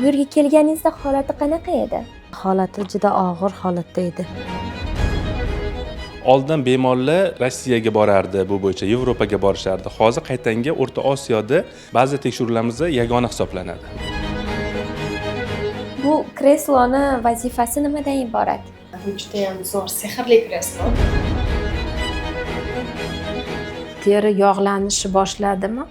Bu yerga kelganingizda holati qanaqa edi? Holati juda og'ir holatda edi. Oldin bemorlar Rossiyaga borardi, bu bo'yicha Yevropaga borishardi. Hozir qaytanga O'rta Osiyoda ba'zi tekshiruvlarimizda yagona hisoblanadi. Bu kresloni vazifasi nimadan iborat? Bu judayam zo'r, sehrli kreslo. Teri yog'lanishi boshladimi,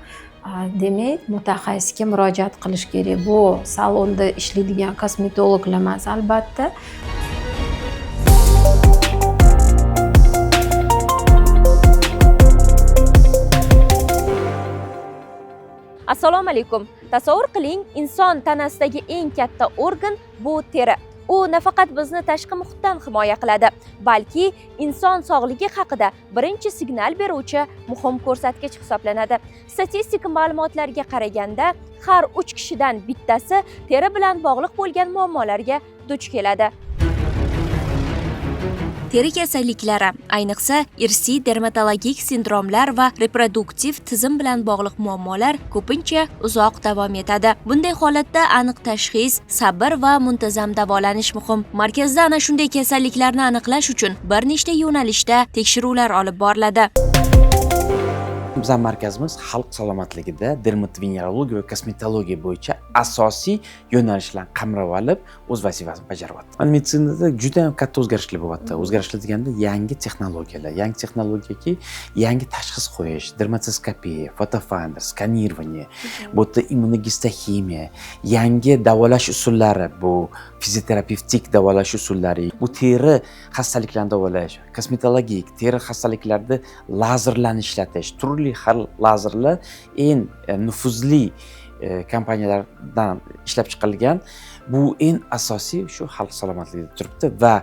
demak, mutaxassisga murojaat qilish kerak. Bu salonda ishlaydigan kosmetologlar emas, albatta. Assalomu alaykum. Tasavvur qiling, inson tanasidagi eng katta organ bu teri. U nafaqat bizni tashqi muhitdan himoya qiladi, balki inson sog'ligi haqida birinchi signal beruvchi muhim ko'rsatkich hisoblanadi. Statistik ma'lumotlarga qaraganda, har 3 kishidan bittasi teri bilan bog'liq bo'lgan muammolarga duch keladi. Teri kasalliklari, ayniqsa irsiy dermatologik sindromlar va reproduktiv tizim bilan bog'liq muammolar ko'pincha uzoq davom etadi. Bunday holatda aniq tashxis, sabr va muntazam davolanish muhim. Markazda ana shunday kasalliklarni aniqlash uchun bir nechta yo'nalishda tekshiruvlar olib boriladi. Bizning markazimiz xalq salomatligida dermatovenerologiya va kosmetologiya bo'yicha asosiy yo'nalishlarni qamrab olib, o'z vazifasini bajaryapti. Mana meditsinada juda ham katta o'zgarishlar bo'lyapti. O'zgarishlar deganda yangi texnologiyalar, yangi texnologiyaki yangi tashxis qo'yish, dermatoskopiya, fotofinder, skanирование, bu yerda immunogistoximiya, yangi davolash usullari, bu fizioterapevtik davolash usullari, bu teri xastaliklarini davolash, kosmetologik teri xastaliklarida lazerlarni ishlatish, turli xil lazerlar eng nufuzli kompaniyalardan ishlab chiqarilgan. Bu eng asosiy shu xalq salomatligida turibdi va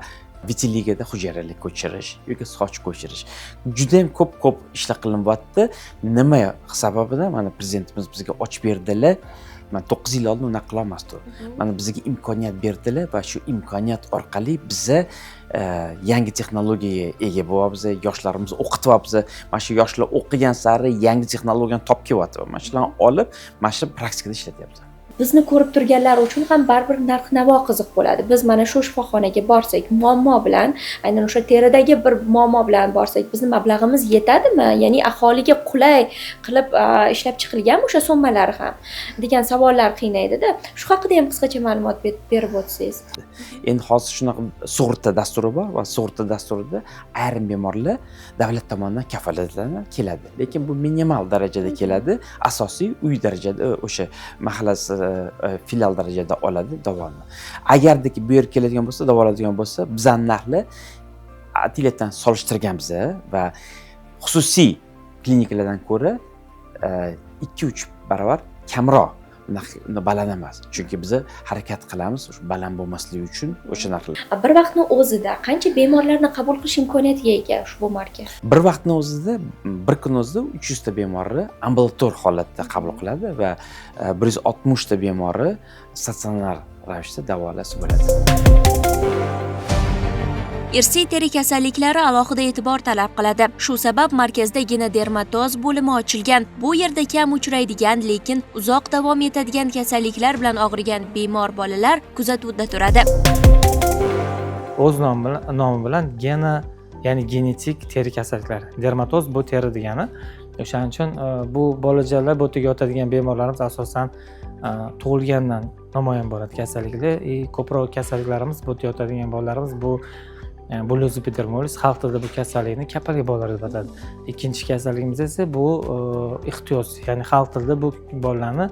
vitiligada hujayralar ko'chirish yoki soch ko'chirish. Juda ham ko'p-ko'p ishlar qilinyapti. Nima sababidan mana prezidentimiz bizga ochib berdilar. Mana 9 yil oldin unaqa qila olmasdi. Mana bizga imkoniyat berdilar va shu imkoniyat orqali biza yangi texnologiyaga ega bo'lyapmiz, yoshlarimizni o'qityapmiz. Mana shu yoshlar o'qigan sari yangi texnologiyani topib kelyapti. Mana shularni olib, mana shu praktikada ishlatyapmiz. Bizni ko'rib turganlar uchun ham baribir narx-navo qiziq bo'ladi. Biz mana shu shifoxonaga borsak, muammo bilan, aynan o'sha teridagi bir muammo bilan borsak, bizni mablag'imiz yetadimi? Ya'ni aholiga qulay qilib, ishlab chiqilganmi o'sha summalar ham degan savollar qiynaydida. Shu haqida ham qisqacha ma'lumot berib o'tsangiz. Endi hozir shunaqa sug'urta dasturi bor va sug'urta dasturida ayrim bemorlar davlat tomonidan kafolatlanib keladi. Lekin bu minimal darajada keladi. Asosiy uy darajada o'sha mahallasi filial darajada oladi davoni. Agardiki bu yerga keladigan bo'lsa, davoladigan bo'lsa, bizning narxlar atletdan solishtirganmiz va xususiy klinikalardan ko'ra 2-3 barobar kamroq, unda baland emas. Chunki biz harakat qilamiz o'sha baland bo'lmasligi uchun o'sha narxlar. Bir vaqtni o'zida qancha bemorlarni qabul qilish imkoniyatiga ega ushbu markaz? Bir vaqtni o'zida, bir kun o'zida 300 ta bemorni ambulator holatda qabul qiladi va 160 ta bemorni statsionar ravishda davolasa bo'ladi. Irsiy teri kasalliklari alohida e'tibor talab qiladi. Shu sabab markazda genodermatoz bo'limi ochilgan. Bu yerda kam uchraydigan, lekin uzoq davom etadigan kasalliklar bilan og'rigan bemor bolalar kuzatuvda turadi. O'z nomi bilan gena, ya'ni genetik teri kasalliklari. Dermatoz bu teri degani. O'shaning uchun bu bolajonlar, bu yerga yotadigan bemorlarimiz asosan tug'ilgandan namoyon bo'ladi kasalliklar. Ko'proq kasalliklarimiz bu yerda yotadigan bolalarimiz bu Bulloz epidermolis, xalq tilida bu kasallikni kapalak bolalar deb atadi. Ikkinchi kasalligimiz esa bu ixtiyoz, ya'ni xalq tilida bu bolalarni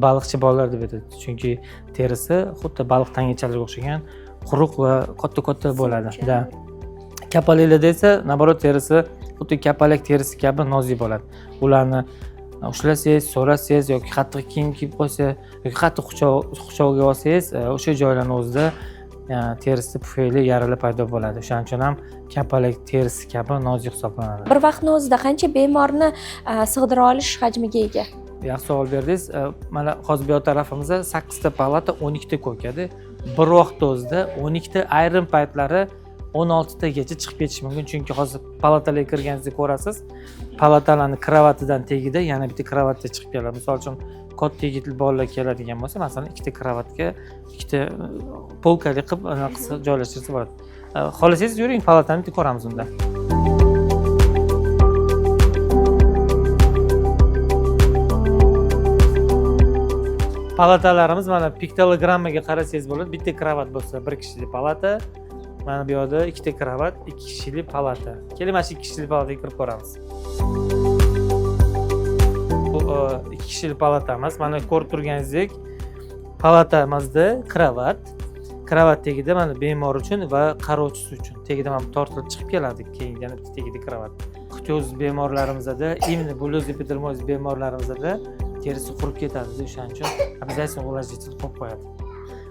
baliqchi bolalar deb atadi. Chunki terisi xuddi baliq tangichalariga o'xshagan quruq va katta-katta bo'ladi. Suvcha. Da. Kapalaklarda esa naborot terisi xuddi kapalak terisi kabi nozik bo'ladi. Ularni ushlasangiz, so'rasangiz yoki qattiq kiyim kiyib qo'ysa yoki qattiq quchog'iga olsangiz, o'sha joylarning o'zida terisi pufayli yaralar paydo bo'ladi. O'shaning uchun ham kapalak terisi kabi nozik hisoblanadi. Bir vaqtni o'zida qancha bemorni sig'dira olish hajmiga ega? Yaxshi savol berdingiz. Mana hozir bu yoq tarafimizda 8 ta palata, 12 ta ko'kada. Bir vaqtda o'zida 12 ta, ayrim paytlari 16 tagacha chiqib ketishi mumkin. Chunki hozir palatalarga kirganingizda ko'rasiz, palatalarni kravatidan tagida yana bitta kravatda chiqib keladi. Misol uchun, katta yigit bolalar keladigan bo'lsa, masalan, ikkita kravatga ikkita polkali qilib, anaqa qilsa, joylashtirsa bo'ladi. Xohlasangiz, yuring, palatani bitta ko'ramiz unda. Palatalarimiz mana piktogrammaga qarasangiz bo'ladi. Bitta kravat bo'lsa, bir kishilik palata. Mana bu yoqda ikkita kravat, ikki kishilik palata. Keling, mana shu ikki kishilik palataga kirib ko'ramiz. Bu ikki kishilik palatamiz. Mana ko'rib turganingizdek, palatamizda kravat, kravat tagida mana bemor uchun va qarovchisi uchun tagida mana bu tortilib chiqib keladi. Keyin yana bitta tagida kravat. Ixtioz bemorlarimizda, именно буллёзный эпидермолиз bemorlarimizda terisi qurib ketadi. O'shaning uchun обязательно увлажнитель qo'yib qo'yadi.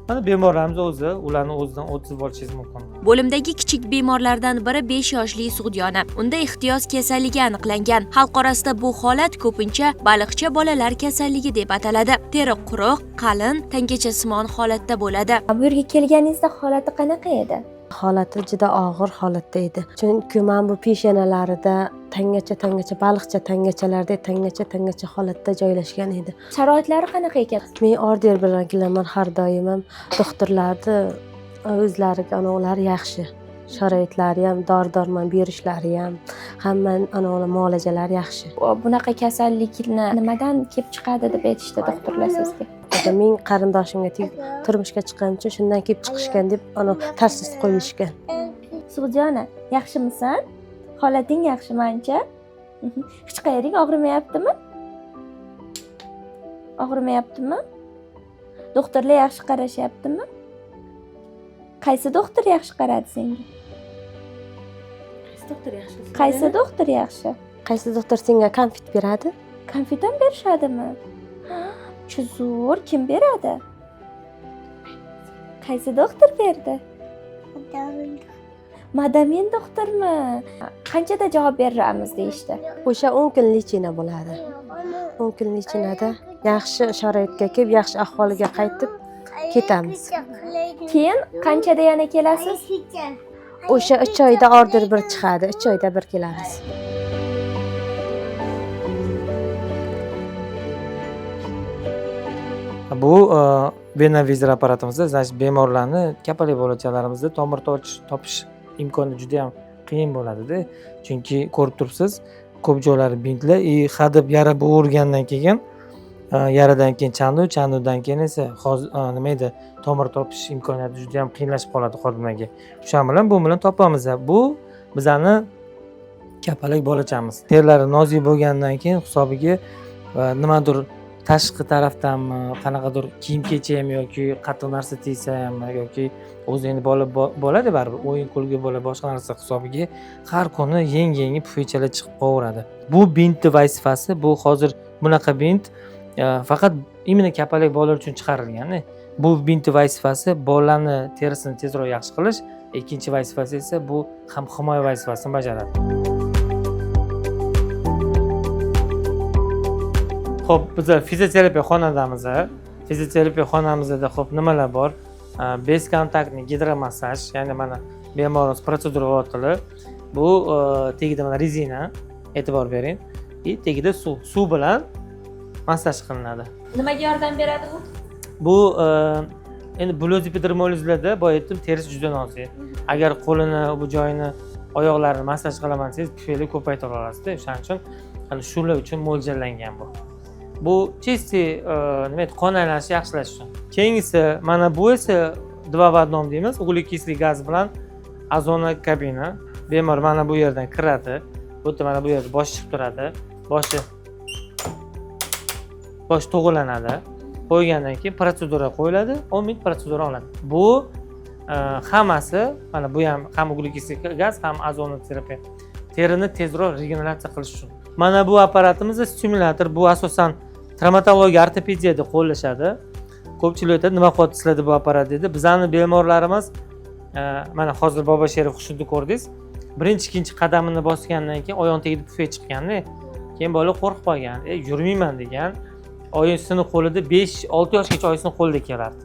Mana bemorlarimiz o'zi, ularni o'zidan отзыв olishingiz mumkin. Bo'limdagi kichik bemorlardan biri 5 yoshli Sug'diyona. Unda ixtiyoz kasalligi aniqlangan. Xalq orasida bu holat ko'pincha baliqcha bolalar kasalligi deb ataladi. Teri quruq, qalin, tangachasimon holatda bo'ladi. Bu yerga kelganingizda holati qanaqa edi? Holati juda og'ir holatda edi, chunki mana bu peshonalarida tangacha tangacha, baliqcha tangachalardek tangacha tangacha holatda joylashgan edi. Sharoitlari qanaqa ekan? Men order bilan kelaman har doim ham. Doktorlarni o'zlariga ular yaxshi, sharoitlari ham, dori darmon berishlari ham, hamma muolajalari yaxshi. Bunaqa kasallikni nimadan kelib chiqadi deb aytishdi doktorlar sizga? Men qarindoshimga tegib turmushga chiqqanim uchun shundan kelib chiqishgan deb tashxis qo'yishgan. Sug'diyona, yaxshimisan? Holating yaxshimi ancha? Hech qayering og'rimayaptimi? Og'rimayaptimi? Doktorlar yaxshi qarashyaptimi? Qaysi doktor yaxshi qaradi senga? Qaysi doktor yaxshi? Qaysi doktor yaxshi? Qaysi doktor senga konfet beradi? Konfet ham berishadimi? Chu, zo'r, kim beradi? Qaysi doktor berdi? Madamin doktormi? Qanchada javob beramiz deyishdi? O'sha 10 kun лечение bo'ladi. 10 kun лечение da yaxshi sharoitga kelib, yaxshi ahvolga qaytib ketamiz. Keyin qanchada yana kelasiz? O'sha 3 oyda order bir chiqadi, 3 oyda bir kelamiz. Bu venovizor apparatimizda, значит, bemorlarni, kapalak bolachalarimizda tomir topish imkoni juda yam qiyin bo'ladida. Chunki ko'rib turibsiz, ko'p joylari bintlar и hadeb yara bo'rgandan keyin, yaradan keyin chandiq, chandiqdan keyin esa hozir nima edi, tomir topish imkoniyati juda yam qiyinlashib qoladi xodimlarga. O'sha bilan, bu bilan topamiz. Bu bizani kapalak bolachamiz. Terilari nozik bo'lgandan keyin hisobiga va nimadir tashqi tarafdanmi, qanaqadir kiyim kechakmi yoki qattiq narsa tegsa hammi yoki o'zi endi bola bo'ladi baribir, o'yin kulgi bo'ladi, boshqa narsa hisobiga har kuni yangi yangi pufaychalar chiqib qolaveradi. Bu bintni vazifasi, bu hozir bunaqa bint faqat именно kapalak bolalar uchun chiqarilgan. Bu bintni vazifasi bolani terisini tezroq yaxshi qilish, ikkinchi vazifasi esa bu ham himoya vazifasini bajaradi. Xo'p, biza fizioterapiya xonadamiz. Fizioterapiya xonamizda, xo'p, nimalar bor? Бесконтактный gidromassaj, ya'ni mana bemorimiz protsedura olyaptilar. Bu tagida mana rezina, e'tibor bering. И tagida suv, suv bilan massaj qilinadi. Nimaga yordam beradi bu? Bu endi буллёзный эпидермолиз larda, boya aytdim, terisi juda nozik. Agar qo'lini, bu joyini, oyoqlarini massaj qilaman desangiz, pufayli ko'paytira olasizda. O'shaning uchun hali shular uchun mo'ljallangan bu. Bu чистый nima edi, qon aylanishini yaxshilash uchun. Keyingisi mana bu esa два в одном deymiz, углекислый gaz bilan ozonokabina. Bemor mana bu yerdan kiradi. Bu yerda, mana bu yerda bosh chiqib turadi. Bosh to'g'rilanadi. Qo'ygandan keyin protsedura qo'yiladi, 10 minut protsedura oladi. Bu hammasi, mana bu ham ham углекислый gaz, ham ozonoterapiya. Terini tezroq regeneratsiya qilish uchun. Mana bu apparatimiz stimulyator, bu asosan travmatologiya, ortopediyada qo'llashadi. Ko'pchilik aytadi, nima qilyapti sizlarda bu apparat deydi. Bizani bemorlarimiz mana hozir Bobosherov Xushnudni ko'rdingiz. Birinchi, ikkinchi qadamini bosgandan keyin oyog'ini tagida pufay chiqqanda, keyin bola qo'rqib qolgan, yurmayman degan. Oyisini qo'lida 5-6 yoshgacha oyisini qo'lida kelardi.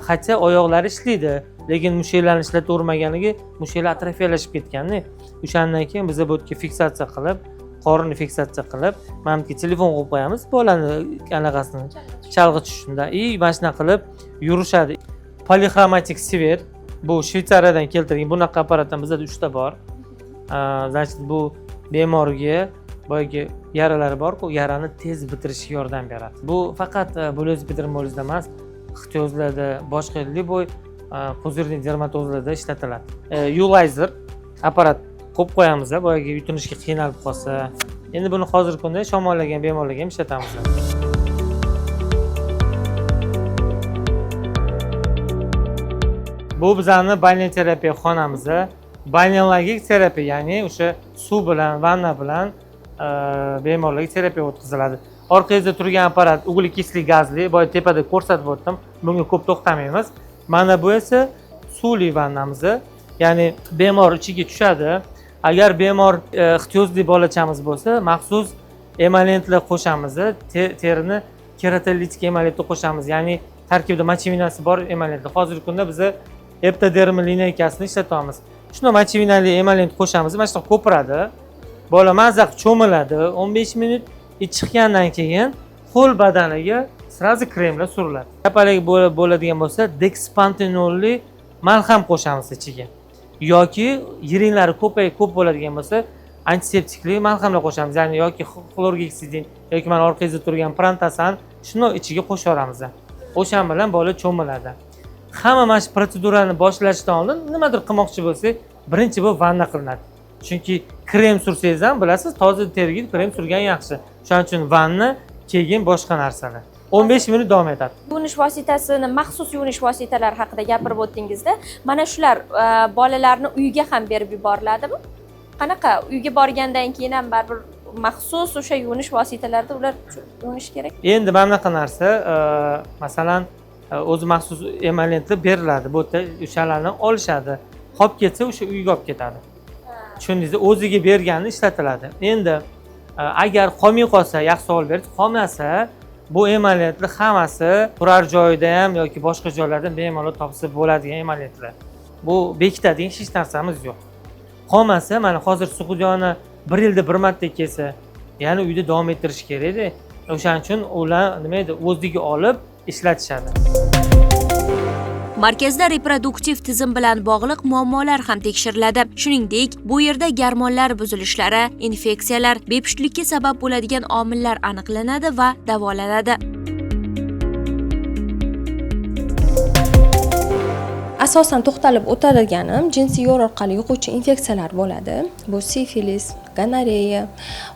Хотя oyoqlari ishlaydi. Lekin mushaklarni ishlatavermaganiga mushaklar atrofiyalashib ketganda, o'shandan keyin biz bu yerga fiksatsiya qilib, qorinni fiksatsiya qilib, mana bu yerga telefon qo'yib qo'yamiz, bolani anaqasini chalg'itish tushunda и mana shunaqa qilib yurishadi. Полихроматик свет, bu Shvetsariyadan keltirilgan. Bunaqa apparatdan bizada 3 ta bor. Значит, bu bemorga boyagi yaralari borku, yarani tez bitirishga yordam beradi. Bu faqat bullyoz epidermolizda emas, ixtiozlarda, boshqa любой пузырный dermatozlarda ishlatiladi. Юлайзер apparat qo'yib qo'yamiz, boyagi yutinishga qiynalib qolsa. Endi buni hozirgi kunda shamollagan bemorlarga ham ishlatamiz. Bu bizani balneoterapiya xonamiz. Balneologik terapiya, ya'ni o'sha suv bilan, vanna bilan bemorlarga terapiya o'tkaziladi. Orqangizda turgan apparat углекислый gazli, boya tepada ko'rsatib o'tdim. Bunga ko'p to'xtamaymiz. Mana bu esa suvli vannamiz. Ya'ni bemor ichiga tushadi. Agar bemor ixtiyozli bolachamiz bo'lsa, maxsus emolentlar qo'shamiz, terini keratolitik emolentni qo'shamiz. Ya'ni tarkibida мочевина si bor emolentlar. Hozirgi kunda biz Eptoderm линейка sini ishlatyapmiz. Shunda мочевина li emolent qo'shamiz, mana shunaqa ko'piradi. Bola maza qilib cho'miladi 15 minut, chiqqandan keyin qo'l badaniga сразу kremlar suriladi. Kapalak bo'ladigan bo'lsa, dekspantenolli malham qo'shamiz ichiga. Yoki yiringlari ko'p bo'ladigan bo'lsa, antiseptikli malhamlar qo'shamiz. Ya'ni yoki xlorgeksidin yoki mana orqangizda turgan prantasan shuni ichiga qo'shib yuboramiz. O'shan bilan bola cho'miladi. Hamma mana shu protsedurani boshlashdan oldin nimadir qilmoqchi bo'lsak, birinchi bu vanna qilinadi. Chunki krem sursangiz ham bilasiz, toza teriga krem surgan yaxshi. Shuning uchun vanna, keyin boshqa narsalar. 15 minut davom etadi. Yuvinish vositasini, maxsus yuvinish vositalari haqida gapirib o'tdingizda, mana shular bolalarni uyga ham berib yuboriladimi? Qanaqa uyga borgandan keyin ham baribir maxsus o'sha yuvinish vositalarida ular yuvinish kerak? Endi mana bunaqa narsa, masalan, o'zi maxsus emolentlar beriladi. Bu yerda o'shalarni olishadi. Qolib ketsa o'sha uyga olib ketadi. Tushundingiz? O'ziga bergani ishlatiladi. Endi agar qolmay qolsa, yaxshi savol berdi, qolmasa bu emolentlar hammasi turar joyida ham yoki boshqa joylarda bemalol topsa bo'ladigan emolentlar. Bu bekitadigan hech narsamiz yo'q. Qolmasa, mana hozir Sug'diyona 1 yilda bir marta kelsa, ya'ni uyda davom ettirish kerak-da. O'shaning uchun ular nima edi, o'ziga olib ishlatishadi. Markazda reproduktiv tizim bilan bog'liq muammolar ham tekshiriladi. Shuningdek, bu yerda gormonlar buzilishlari, infeksiyalar, bepushtlikka sabab bo'ladigan omillar aniqlanadi va davolanadi. Asosan to'xtalib o'tadiganim jinsiy yo'l orqali yuquvchi infeksiyalar bo'ladi. Bu sifilis, gonoreya,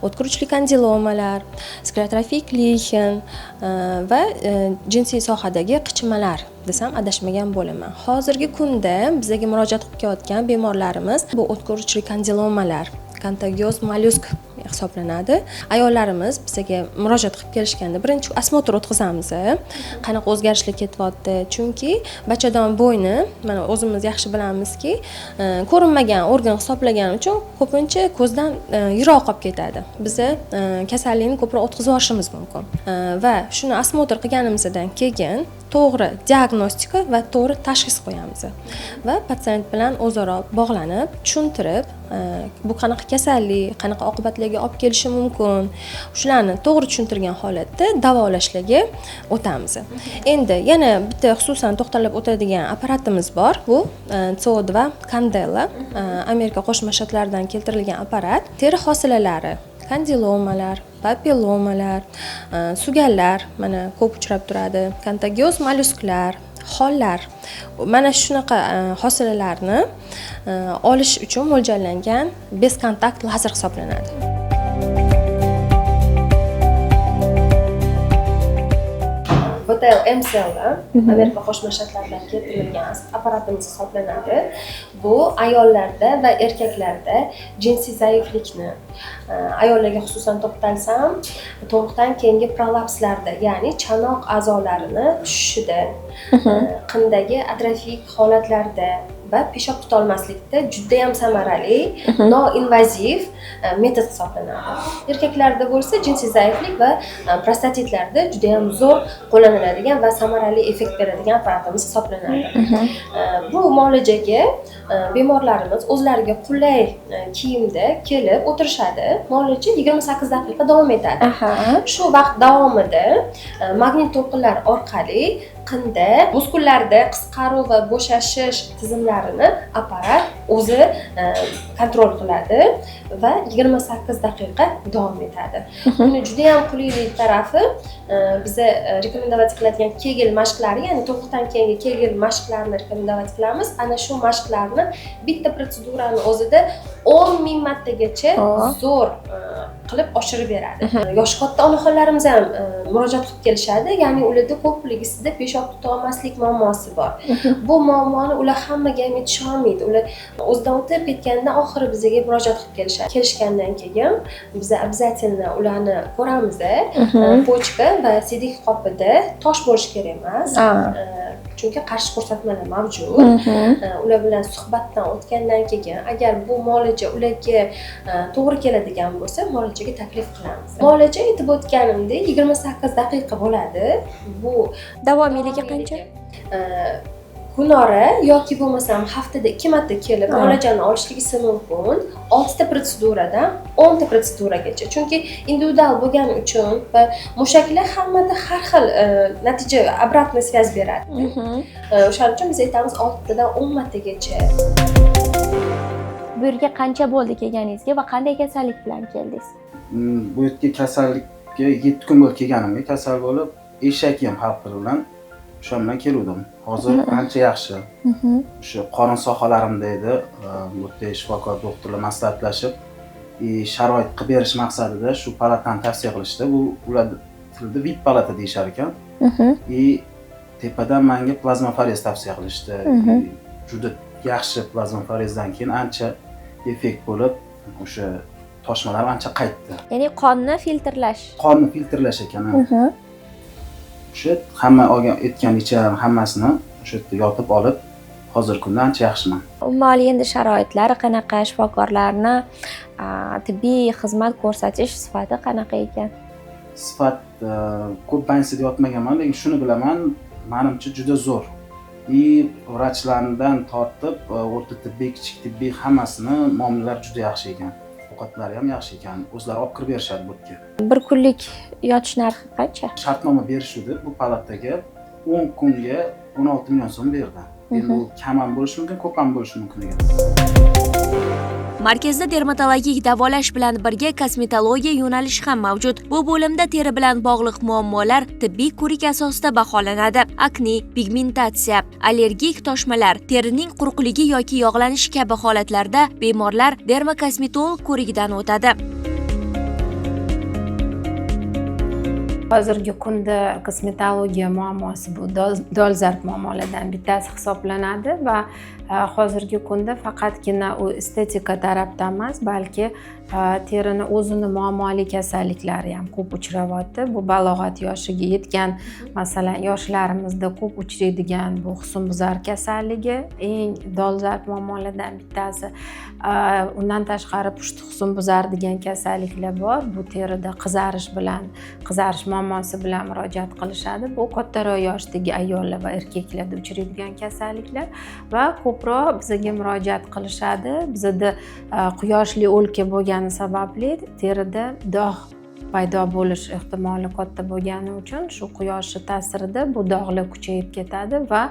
o'tkir uchli kondilomalar, sklerotrofik lixen va jinsiy sohadagi qichimalar desam adashmagan bo'laman. Hozirgi kunda bizga murojaat qilib kelayotgan bemorlarimiz bu o'tkir uchli kondilomalar, kontagioz mollyusk hisoblanadi. Ayollarimiz bizga murojaat qilib kelishganda birinchi osmotr o'tkazamiz. Qanaqa o'zgarishlar ketyapti? Chunki bachadon bo'yni, mana o'zimiz yaxshi bilamizki, ko'rinmagan organ hisoblagani uchun ko'pincha ko'zdan yiroq qolib ketadi. Biz kasallikni ko'proq o'tkazib yuborishimiz mumkin. Va shuni osmotr qilganimizdan keyin to'g'ri diagnostika va to'g'ri tashxis qo'yamiz. Va patsient bilan o'zaro bog'lanib, tushuntirib, bu qanaqa kasallik, qanaqa oqibatlarga olib kelishi mumkin, shularni to'g'ri tushuntirgan holatda davolashlarga o'tamiz. Endi yana bitta xususan to'xtalib o'tadigan apparatimiz bor. Bu CO2 Candela, Amerika Qo'shma Shtatlaridan keltirilgan apparat. Teri hosilalari, kondilomalar, papillomalar, sugallar mana ko'p uchrab turadi, kontagioz mollyusklar, hollar, mana shunaqa hosilalarni olish uchun mo'ljallangan beskontakt lazer hisoblanadi. BTL MCL Amerika Qo'shma Shtatlaridan keltirilgan apparatimiz hisoblanadi. Bu ayollarda va erkaklarda jinsiy zaiflikni, ayollarga xususan to'xtalsam, tug'ruqdan keyingi prolapslarda, ya'ni chanoq a'zolarini tushishida, qindagi atrofik holatlarda, Va peshob tutolmaslikda judayam samarali, noinvaziv metod hisoblanadi. Erkaklarda bo'lsa jinsiy zaiflik va prostatitlarda judayam zo'r qo'llaniladigan va samarali effekt beradigan apparatimiz hisoblanadi. Bu muolajaga bemorlarimiz o'zlariga qulay kiyimda kelib o'tirishadi. Muolaja 28 daqiqa davom etadi. Shu vaqt davomida magnit to'lqinlar orqali qinda, muskullarda qisqaruv va bo'shashish tizimlarini apparat o'zi контроль qiladi va 28 daqiqa davom etadi. Buni judayam qulaylik tarafi, biza рекомендовать qiladigan Kegel mashqlari, ya'ni tug'ruqdan keyingi Kegel mashqlarini рекомендовать qilamiz. Ana shu mashqlarni bitta protsedurani o'zida 10 000 martagacha zo'r qilib oshirib beradi. Yoshi katta onaxonlarimiz ham murojaat qilib kelishadi, ya'ni ularda ko'pligisida peshob tutolmaslik muammosi bor. Bu muammoni ular hammaga ham aytisha olmaydi. Ular o'zidan o'tib ketgandan oxiri bizga murojaat qilib kelishadi. Kelishgandan keyin biz обязательно ularni ko'ramiz. Почка va siydik qopida tosh bo'lishi kerak emas, chunki qarshi ko'rsatmalar mavjud. Ular bilan suhbatdan o'tgandan keyin, agar bu muolaja ularga to'g'ri keladigan bo'lsa, muolajaga taklif qilamiz. Muolaja, aytib o'tganimdek, 28 daqiqa bo'ladi bu. Davomiyligi qancha? Kunora yoki bo'lmasam haftada ikki marta kelib muolajani olishligisi mumkin, oltita protseduradan 10 ta protseduragacha, chunki individual bo'lgani uchun va mushaklar hammada har xil natija, обратная связь beradi. O'shaning uchun biz aytamiz, oltitadan 10 martagacha. Bu yerga qancha bo'ldi kelganingizga va qanday kasallik bilan keldingiz? Bu yerga kasallikka 7 kun bo'ldi kelganimga. Kasal bo'lib, eshak yem xalq tili bilan, o'sha bilan keluvdim. Hozir ancha yaxshi. O'sha qorin sohalarimda edi. Bu yerda shifokor doktorlar maslahatlashib и sharoit qilib berish maqsadida shu palatani tavsiya qilishdi. Bu ular tilida VIP palata deyishar ekan. И tepadan manga plazmaforez tavsiya qilishdi. И juda yaxshi, plazmaforezdan keyin ancha effekt bo'lib, o'sha toshmalar ancha qaytdi. Ya'ni qonni filtrlash. Qonni filtrlash ekan, ha. O'sha hamma olgan aytgan ichalarni hammasini o'sha yerda yotib olib, hozirgi kunda ancha yaxshiman. Umuman endi sharoitlari qanaqa, shifokorlarni tibbiy xizmat ko'rsatish sifati qanaqa ekan? Sifat, ko'p больница da yotmaganman, lekin shuni bilaman, manimcha juda zo'r. И vrachlardan tortib o'rta tibbiy, kichik tibbiy, hammasini muomalalar juda yaxshi ekan, ovqatlari ham yaxshi ekan, o'zlari olib kirib berishadi bu yerga. Bir kunlik yotish narxi qancha? Shartnoma berishuvdi, bu palataga 10 kunga 16 million so'm berdi. Endi u kam ham bo'lishi mumkin, ko'p ham bo'lishi mumkin ekan. Markazda dermatologik davolash bilan birga kosmetologiya yo'nalishi ham mavjud. Bu bo'limda teri bilan bog'liq muammolar tibbiy ko'rik asosida baholanadi. Akne, pigmentatsiya, allergik toshmalar, terining quruqligi yoki yog'lanishi kabi holatlarda bemorlar dermakosmetolog ko'rigidan o'tadi. Hozirgi kunda kosmetologiya muammosi bu dolzarb muammolardan bittasi hisoblanadi va hozirgi kunda faqatgina u estetika tarafdan emas, balki terini o'zini muammoli kasalliklari ham ko'p uchrayapti. Bu balog'at yoshiga yetgan, masalan, yoshlarimizda ko'p uchraydigan bu husnbuzar kasalligi eng dolzarb muammolardan bittasi. Undan tashqari pushti husnbuzar degan kasalliklar bor. Bu terida qizarish bilan, qizarish muammosi bilan murojaat qilishadi. Bu kattaroq yoshdagi ayollar va erkaklarda uchraydigan kasalliklar va ko'proq bizaga murojaat qilishadi. Bizada quyoshli o'lka bo'lgani sababli terida dog' paydo bo'lish ehtimoli katta bo'lgani uchun shu quyoshni ta'sirida bu dog'lar kuchayib ketadi va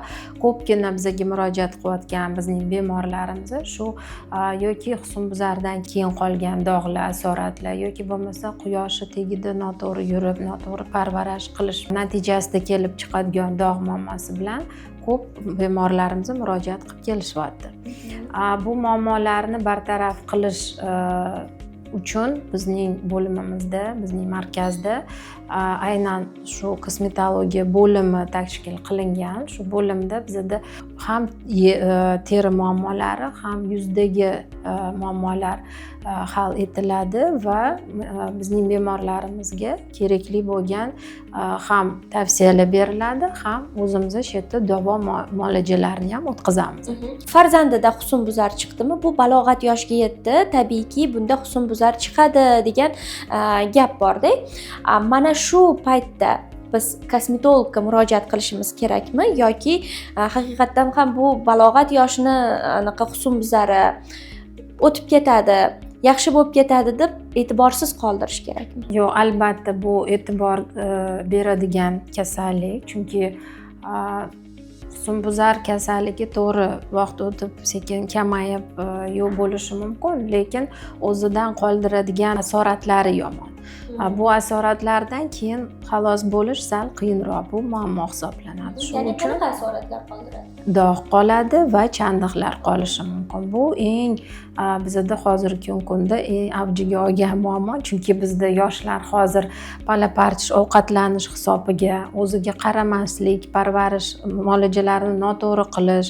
ko'pgina bizaga murojaat qilayotgan bizning bemorlarimiz shu yoki husnbuzardan keyin qolgan dog'lar, asoratlar yoki bo'lmasa quyoshni tagida noto'g'ri yurib, noto'g'ri parvarish qilish natijasida kelib chiqadigan dog' muammosi bilan ko'p bemorlarimiz murojaat qilib kelishyapti. Bu muammolarni bartaraf qilish uchun bizning bo'limimizda, bizning markazda Aynan shu kosmetologiya bo'limi tashkil qilingan. Shu bo'limda bizada ham teri muammolari, ham yuzdagi muammolar hal etiladi va bizning bemorlarimizga kerakli bo'lgan ham tavsiyalar beriladi, ham o'zimiz shu yerda davo muolajalarini ham o'tkazamiz. Farzandida husnbuzar chiqdimi, bu balog'at yoshiga yetdi, tabiiyki, bunda husnbuzar chiqadi degan gap borda. Mana shu paytda biz kosmetologga murojaat qilishimiz kerakmi yoki haqiqatdan ham bu balog'at yoshini anaqa husnbuzari o'tib ketadi, yaxshi bo'lib ketadi deb e'tiborsiz qoldirish kerakmi? Yo'q, albatta bu e'tibor beradigan kasallik, chunki husnbuzar kasalligi, to'g'ri, vaqt o'tib sekin kamayib, yo'q bo'lishi mumkin, lekin o'zidan qoldiradigan asoratlari yomon. Bu asoratlardan keyin xalos bo'lish sal qiyinroq, bu muammo hisoblanadi. Shu Ya'ni uchun qanaqa asoratlar qoldiradi? Dog' qoladi va chandiqlar qolishi mumkin. Bu eng bizada hozirgi kunda eng avjiga olgan muammo, chunki bizda yoshlar hozir pala-parch ovqatlanish hisobiga, o'ziga qaramaslik, parvarish muolajalarini noto'g'ri qilish,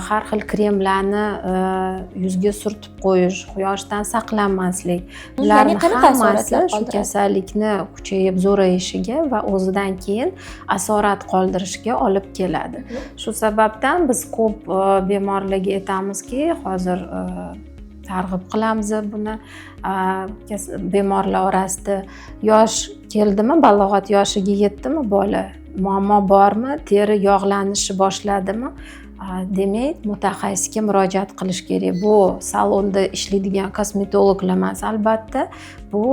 har xil kremlarni yuzga surtib qo'yish, quyoshdan saqlanmaslik, Ya'ni bularni qanaqa hammasi asoratlar shu qoldiradi? kasallikni kuchayib, zo'rayishiga va o'zidan keyin asorat qoldirishiga olib keladi. Shu sababdan biz ko'p bemorlarga aytamizki, hozir targ'ib qilamiz buni bemorlar orasida yosh keldimi, balog'at yoshiga yetdimi bola, muammo bormi, teri yog'lanishi boshladimi, demak, mutaxassisga murojaat qilish kerak. Bu salonda ishlaydigan kosmetologlar emas, albatta. Bu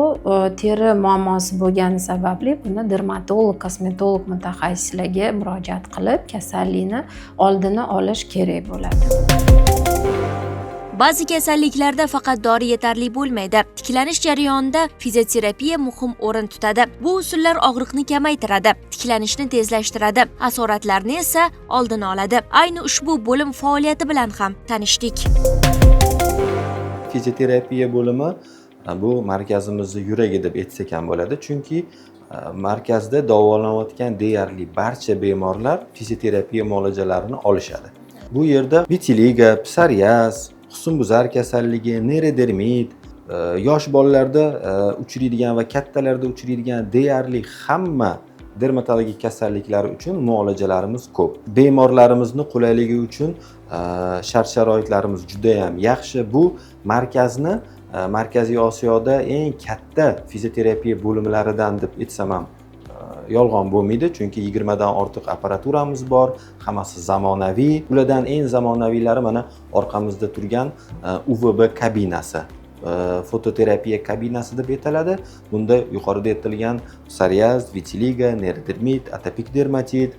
teri muammosi bo'lgani sababli buni dermatolog, kosmetolog mutaxassislarga murojaat qilib, kasallikni oldini olish kerak bo'ladi. Ba'zi kasalliklarda faqat dori yetarli bo'lmaydi. Tiklanish jarayonida fizioterapiya muhim o'rin tutadi. Bu usullar og'riqni kamaytiradi, tiklanishni tezlashtiradi, asoratlarni esa oldini oladi. Ayni ushbu bo'lim faoliyati bilan ham tanishdik. Fizioterapiya bo'limi bu markazimizni yuragi deb aytsak ham bo'ladi, chunki markazda davolanayotgan deyarli barcha bemorlar fizioterapiya muolajalarini olishadi. Bu yerda vitiligo, psoriaz, husnbuzar kasalligi, neyrodermit, yosh bolalarda uchraydigan va kattalarda uchraydigan deyarli hamma dermatologik kasalliklari uchun muolajalarimiz ko'p. Bemorlarimizni qulayligi uchun shart sharoitlarimiz judayam yaxshi. Bu markazni Markaziy Osiyoda eng katta fizioterapiya bo'limlaridan deb aytsam ham yolg'on bo'lmaydi, chunki 20 dan ortiq apparaturamiz bor, hammasi zamonaviy. Ulardan eng zamonaviylari mana orqamizda turgan UVB kabinasi, fototerapiya kabinasi deb aytiladi. Bunda yuqorida aytilgan psoriaz, vitiligo, neyrodermit, atopik dermatit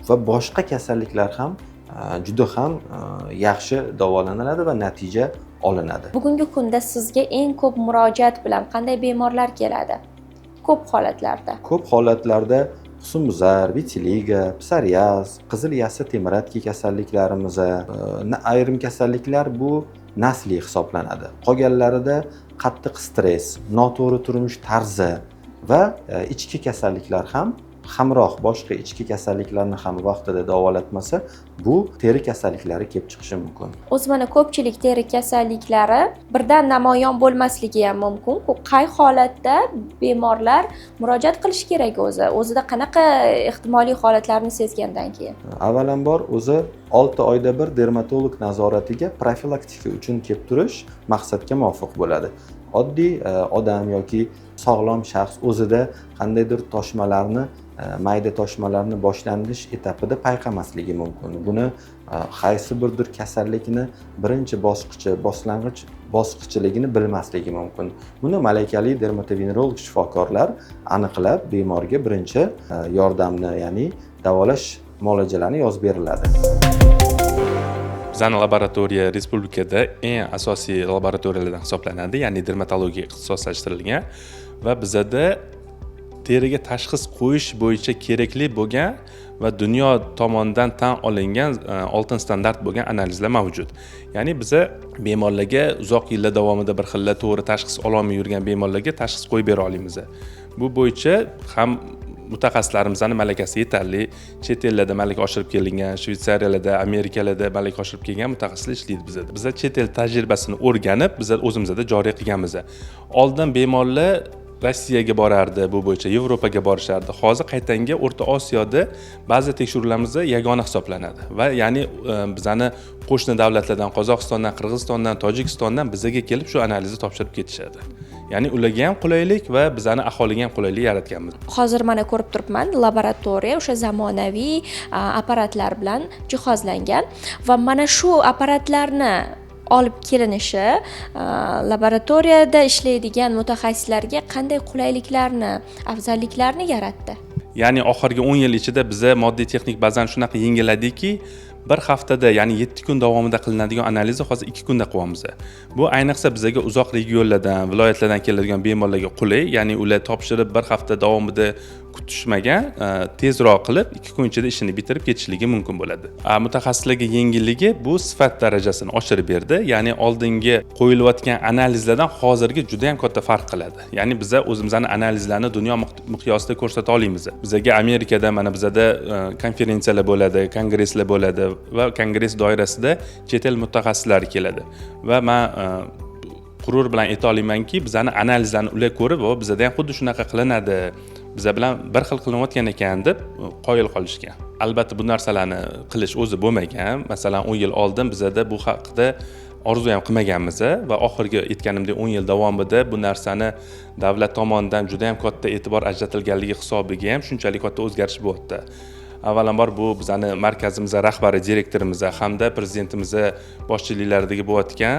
va boshqa kasalliklar ham juda ham yaxshi davolaniladi va natija olinadi. Bugungi kunda sizga eng ko'p murojaat bilan qanday bemorlar keladi ko'p holatlarda? Ko'p holatlarda husnbuzar, vitiligo, psoriaz, qizil yassi temirratki kasalliklarimiz, ayrim kasalliklar bu nasliy hisoblanadi. Qolganlarida qattiq stress, noto'g'ri turmush tarzi va ichki kasalliklar ham hamroh, boshqa ichki kasalliklarni ham vaqtida davolatmasa, bu teri kasalliklari kelib chiqishi mumkin. O'zi mana ko'pchilik teri kasalliklari birdan namoyon bo'lmasligi ham mumkin. Qay holatda bemorlar murojaat qilishi kerak o'zi? O'zida qanaqa ehtimoliy holatlarni sezgandan keyin? Avvalambor, o'zi 6 oyda bir dermatolog nazoratiga profilaktika uchun kelib turish maqsadga muvofiq bo'ladi. Oddiy odam yoki sog'lom shaxs o'zida qandaydir toshmalarni, mayda toshmalarni boshlanish etapida payqamasligi mumkin. Buni qaysi birdir kasallikni birinchi bosqichi, boshlang'ich bosqichiligini bilmasligi mumkin. Buni malakali dermatovenerolog shifokorlar aniqlab, bemorga birinchi yordamni, ya'ni davolash muolajalarini yozib beriladi. Bizani laboratoriya respublikada eng asosiy laboratoriyalardan hisoblanadi, ya'ni dermatologiya ixtisoslashtirilgan va bizada teriga tashxis qo'yish bo'yicha kerakli bo'lgan va dunyo tomonidan tan olingan oltin standart bo'lgan analizlar mavjud. Ya'ni biza bemorlarga, uzoq yillar davomida bir xilla to'g'ri tashxis ololmay yurgan bemorlarga tashxis qo'yib bera olamiz. Bu bo'yicha ham mutaxassislarimizning malakasi yetarli, chet ellarda malaka oshirib kelingan, Shvetsariyalarda, Amerikalarda malaka oshirib kelgan mutaxassislar ishlaydi bizada. Biz chet el tajribasini o'rganib, biz o'zimizda joriy qilganmiz. Oldin bemorlar Rossiyaga borardi, bu bo'yicha Yevropaga borishardi. Hozir qaytanga O'rta Osiyoda ba'zi tekshiruvlarimiz yagona hisoblanadi va ya'ni bizani qo'shni davlatlardan, Qozog'istondan, Qirg'izistondan, Tojikistondan bizaga kelib shu analizni topshirib ketishadi. Ya'ni ularga ham qulaylik va bizani aholiga ham qulaylik yaratganmiz. Hozir mana ko'rib turibman, laboratoriya o'sha zamonaviy apparatlar bilan jihozlangan va mana shu apparatlarni olib kelinishi laboratoriyada ishlaydigan mutaxassislarga qanday qulayliklarni, afzalliklarni yaratdi? Ya'ni oxirgi 10 yil ichida biza moddiy texnik bazani shunaqa yengilladikki, bir haftada, ya'ni 7 kun davomida qilinadigan analizni hozir 2 kunda qilyapmiz. Bu ayniqsa bizaga uzoq regionlardan, viloyatlardan keladigan bemorlarga qulay, ya'ni ular topshirib bir hafta davomida kutishmagan, tezroq qilib 2 kun ichida ishini bitirib ketishligi mumkin bo'ladi. Mutaxassislarga yengilligi bu sifat darajasini oshirib berdi. Ya'ni oldingi qo'yilayotgan analizlardan hozirgi juda ham katta farq qiladi. Ya'ni biza o'zimizning analizlarni dunyo miqyosida ko'rsata olamiz. Bizaga Amerikada mana bizada konferensiyalar bo'ladi, kongresslar bo'ladi va kongress doirasida chet el mutaxassislari keladi. Va men g'urur bilan ayta olamanki, bizani analizlarni ular ko'rib, va bizada ham xuddi shunaqa qilinadi, biza bilan bir xil qilinayotgan ekan deb qoyil qolishgan. Albatta bu narsalarni qilish o'zi bo'lmagan. Masalan, 10 yil oldin bizada bu haqida orzu ham qilmaganmiz va oxirgi aytganimdek 10 yil davomida bu narsani davlat tomonidan juda ham katta e'tibor ajratilganligi hisobiga ham shunchalik katta o'zgarish bo'lyapti. Avvalambor bu bizani markazimiz rahbari, direktorimiz hamda prezidentimiz boshchiliklaridagi bo'layotgan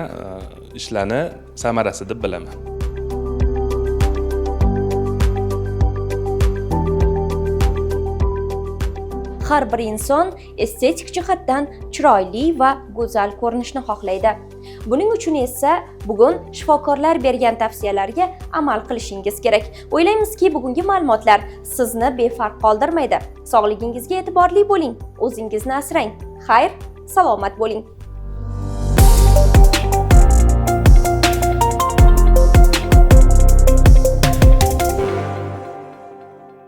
ishlarni samarasi deb bilaman. Har bir inson estetik jihatdan chiroyli va go'zal ko'rinishni xohlaydi. Buning uchun esa bugun shifokorlar bergan tavsiyalarga amal qilishingiz kerak. O'ylaymizki, bugungi ma'lumotlar sizni befarq qoldirmaydi. Sog'ligingizga e'tiborli bo'ling, o'zingizni asrang. Xayr, salomat bo'ling.